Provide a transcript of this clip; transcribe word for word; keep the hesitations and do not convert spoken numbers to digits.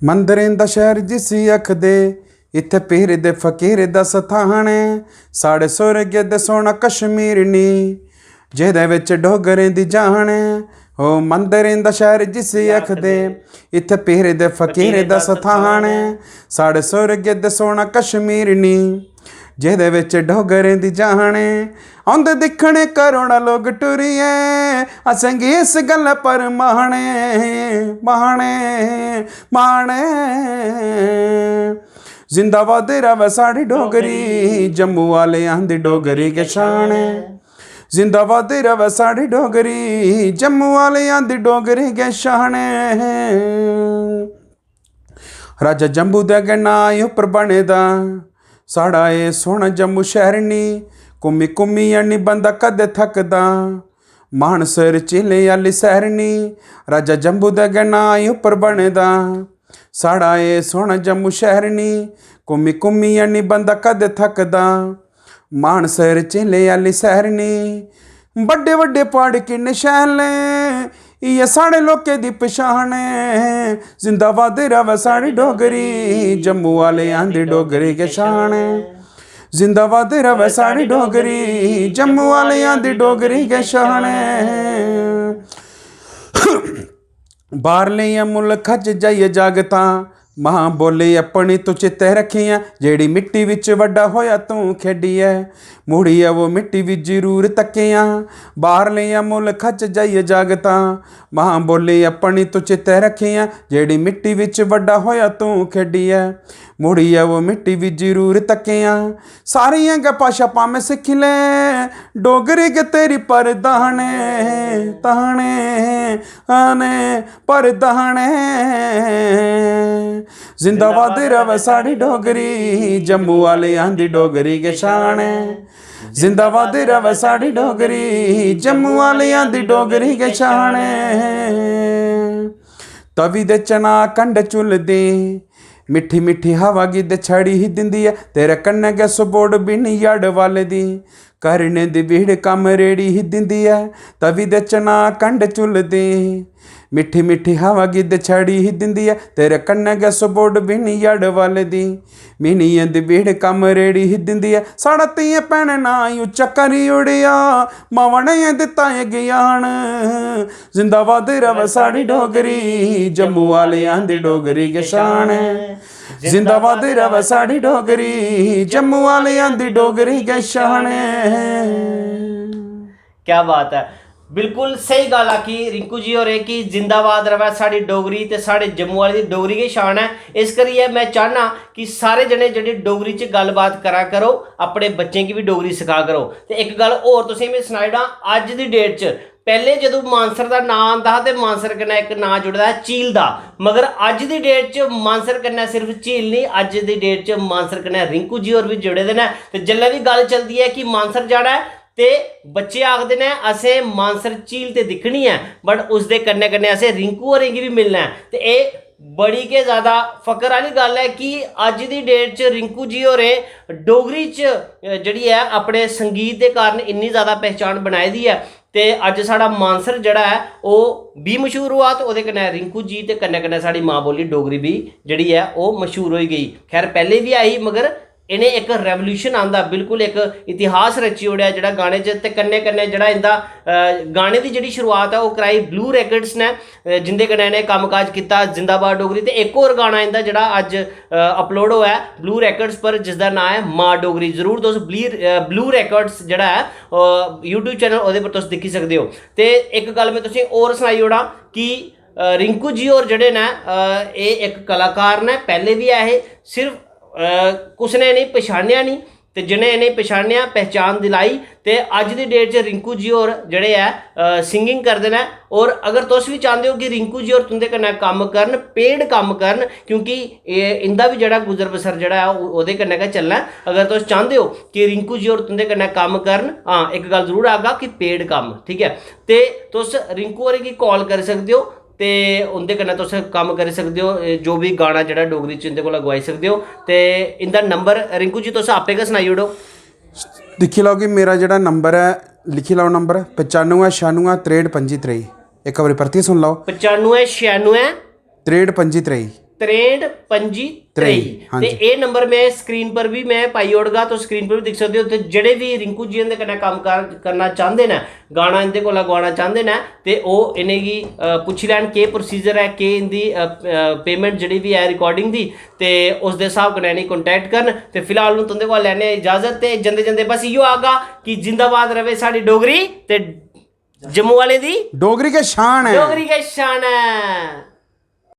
मंदरें दा शैह्र जिसी आखदे, इत्थै पीर दे फकीर दा स्थान ऐ। साढ़े सुरगे दे सोना कश्मीर नी, जेह्दे बिच डोगरें दी जान ऐ। ओ मंदरें दा शैह्र जिसी आखदे, इत्थै पीर दे फकीर दा स्थान ऐ। साढ़े सुरगे दे सोना कश्मीर नी, जेह्दे बिच डोगरें दी जान ऐ। औंदे दिक्खने करोड़ां लोक टुरियै, असेंगी इस गल्ला पर माण ऐ, माण ऐ, माण ऐ। जिंदाबाद रवै साढ़ी डोगरी, जम्मू आह्लेआं दी डोगरी गै शान ऐ। जिंदाबाद रवै साढ़ी डोगरी, जम्मू आह्लेआं दी डोगरी गै शान ऐ। राजा जम्बू दे गै नांऽ उप्पर बने दा, साढ़ा एह् सोह्ना जम्मू शैह्र नी, घुम्मी घुम्मियै नी बंदा कदें थकदा। मानसर झीलें आह्ली सैह्र नी, राजा जम्बू दे गै नांऽ उप्पर बने दा। साढ़ा एह् सोह्ना जम्मू शैह्र नी, घुम्मी घुम्मियै नी बंदा कदें थकदा। मानसर झीलें आह्ली सैह्र नी, बड्डे बड्डे प्हाड़ किन्ने शैल न, इ'यै साढ़े लोकें दी पछान ऐ। जिंदाबाद रवै साढ़ी डोगरी, जम्मू आह्लेआं दी डोगरी गै शान ऐ। जिंदाबाद रवै साढ़ी डोगरी, जम्मू आह्लेआं दी डोगरी गै शान ऐ। बाह्रलें मुल्खा च जाइयै जागतां, मां बोली अपनी तूं चित्तै रक्खेआं, जेह्ड़ी मिट्टी बिच बड्डा होएआ तूं खेढियै। मुड़ियै ओह् मिट्टी बी जरूर तक्केआं, बाह्रलें मुल्खा च जाइयै जागतां। मां बोली अपनी तूं चित्तै रक्खेआं, जेह्ड़ी मिट्टी बिच बड्डा होएआ तूं खेढियै। मुड़ियै ओह् मिट्टी बी जरूर तक्केआं, सारियां गै भाशां भामें सिक्खी ले, डोगरी गै तेरी परधान ऐ, धान ऐ, आने परधान ऐ। जिंदाबाद रवै साढ़ी डोगरी, जम्मू आह्लेआं दी डोगरी गै शान ऐ। जिंदाबाद रवै साढ़ी डोगरी, जम्मू आह्लेआं दी डोगरी गै शान ऐ। तवी दे चना कंढ झुलदे, मिट्ठी मिट्ठी हवा गी दछड़ी ही दिंदी ऐ। तेरे कन्नै गै सपोर्ट बी निं यार्ड वाले दी, करने दी भीड़ कम्म रेड़ी ही दिंदी ऐ। तवी दे चना कंढ झुलदे, मिट्ठी मिट्ठी हवा गी दछड़ी ही दिंदी ऐ। तेरे कन्नै गै सपोर्ट बी निं यार्ड वाले दी, मिनियें दी भीड़ कम्म रेड़ी ही दिंदी ऐ। साढ़ा धीएं भैनें नांऽ उच्चा करी ओड़ेआ, मावां ने दित्ता ऐ ज्ञान। जिंदाबाद रवै साढ़ी डोगरी, जम्मू आह्लेआं दी डोगरी गै शान ऐ। जिंदाबाद रवै साढ़ी डोगरी, जम्मू आह्लेआं दी डोगरी गै शान ऐ। क्या बात ऐ, बिल्कुल स्हेई गल्ल आखी रिंकू जी होरें कि जिंदाबाद रवै साढ़ी डोगरी ते साढ़े जम्मू आह्ले दी डोगरी गै शान ऐ। इस करियै में चाह्न्नां कि सारे जने जेह्ड़े डोगरी च गल्लबात करा करो, अपने बच्चें गी बी डोगरी सखा करो। ते इक गल्ल होर तुसें गी में सनाई ओड़ां, अज्ज दी डेट च, पैह्लें जदूं मानसर दा नांऽ आंदा हा ते मानसर कन्नै इक नांऽ जुड़े दा हा झील दा, मगर अज्ज दी डेट च मानसर कन्नै सिर्फ झील निं, अज्ज दी डेट च मानसर कन्नै रिंकू जी होर बी जुड़े दे न। ते जेल्लै बी गल्ल चलदी ऐ कि मानसर जाना ऐ, ते बच्चे आखदे न असें मानसर झील ते दिक्खनी ऐ, बट उसदे कन्नै कन्नै असें रिंकू होरें गी बी मिलना ऐ। ते एह् बड़ी गै ज़्यादा फकर आह्ली गल्ल ऐ कि अज्ज दी डेट च रिंकू जी होरें डोगरी च जेह्ड़ी ऐ अपने संगीत दे कारण इन्नी ज़्यादा पहचान बनाई दी ऐ। ते अज्ज साढ़ा मानसर जेह्ड़ा ऐ ओह् बी मशहूर होआ ते ओह्दे कन्नै रिंकू जी ते कन्नै कन्नै साढ़ी मां बोली डोगरी बी जेह्ड़ी ऐ ओह् मशहूर होई गेई। खैर पैह्लें बी आई मगर इ'नें इक रेवोल्यूशन आंदा, बिल्कुल इक इतिहास रची ओड़ेआ जेह्ड़ा गाने च। ते कन्नै कन्नै जेह्ड़ा इं'दा गाने दी जेह्ड़ी शुरुआत ऐ ओह् कराई ब्लू रैकेट्स ने, जिं'दे कन्नै इ'नें कम्म काज कीता जिंदाबाद डोगरी। ते इक होर गाना इं'दा जेह्ड़ा अज्ज अपलोड होआ ऐ ब्लू रैकेट्स पर, जिसदा नांऽ ऐ मां डोगरी। जरूर तुस ब्लू ब्लू रैकेट्स जेह्ड़ा ऐ यूट्यूब चैनल ओह्दे पर तुस दिक्खी सकदे ओ। ते इक गल्ल में तुसेंगी होर सनाई ओड़ां कि रिंकू जी होर जेह्ड़े न एह् इक कलाकार न, पैह्लें बी ऐ हे, सिर्फ कुसै ने इ'नेंगी पछानेआ निं। ते जि'नें इ'नेंगी पछानेआ, पहचान दिलाई, ते अज्ज दी डेट च रिंकू जी होर जेह्ड़े ऐ सिंगिंग करदे न। और अगर तुस बी चांह्दे ओ कि रिंकू जी होर तुं'दे कन्नै कम्म करन, पेड कम्म करन, क्योंकि एह् इं'दा बी जेह्ड़ा गुजर बसर जेह्ड़ा ऐ ओह् ओह्दे कन्नै गै चलना ऐ। अगर तुस चांह्दे ओ कि रिंकू जी होर तुं'दे कन्नै कम्म करन, हां इक गल्ल जरूर आखगा कि पेड कम्म, ठीक ऐ। ते तुस रिंकू होरें गी कॉल करी सकदे ओ ते उं'दे कन्नै तुस कम्म करी सकदे ओ, जो बी गाना जेह्ड़ा डोगरी च इं'दे कोला गोआई सकदे ओ। ते इं'दा नंबर रिंकू जी तुस आपे गै सनाई ओड़ो। दिक्खी लैओ कि मेरा जेह्ड़ा नंबर ऐ, लिखी लैओ नंबर पचानुऐ छेआनुऐ त्रेंह्ठ पंजी त्रेई। इक बारी परतियै सुन लैओ। पचानुऐ छेआनुऐ त्रेंह्ठ पंजी त्रेई। त्रेंह्ठ पंजी त्रेई। ते एह् नंबर में स्क्रीन पर बी में पाई ओड़गा, तुस स्क्रीन पर बी दिक्खी सकदे ओ। ते जेह्ड़े बी रिंकू जी हुंदे कन्नै कम्म कर-, करना चांह्दे न, गाना इं'दे कोला गोआना चांह्दे न, ते ओह् इ'नेंगी, अ, पुच्छी लैन केह् प्रोसीजर ऐ, केह् इं'दी, अ, अ, पेमेंट जेह्ड़ी बी ऐ रिकार्डिंग दी, ते उसदे स्हाब कन्नै इ'नेंगी कांटैक्ट करन। ते फिलहाल हून तुं'दे कोला लैने आं इजाजत, ते जंदे जंदे बस इ'यो आखगा कि जिंदाबाद रवे साढ़ी डोगरी, ते जम्मू आह्लें दी डोगरी गै शान ऐ। डोगरी गै शान ऐ।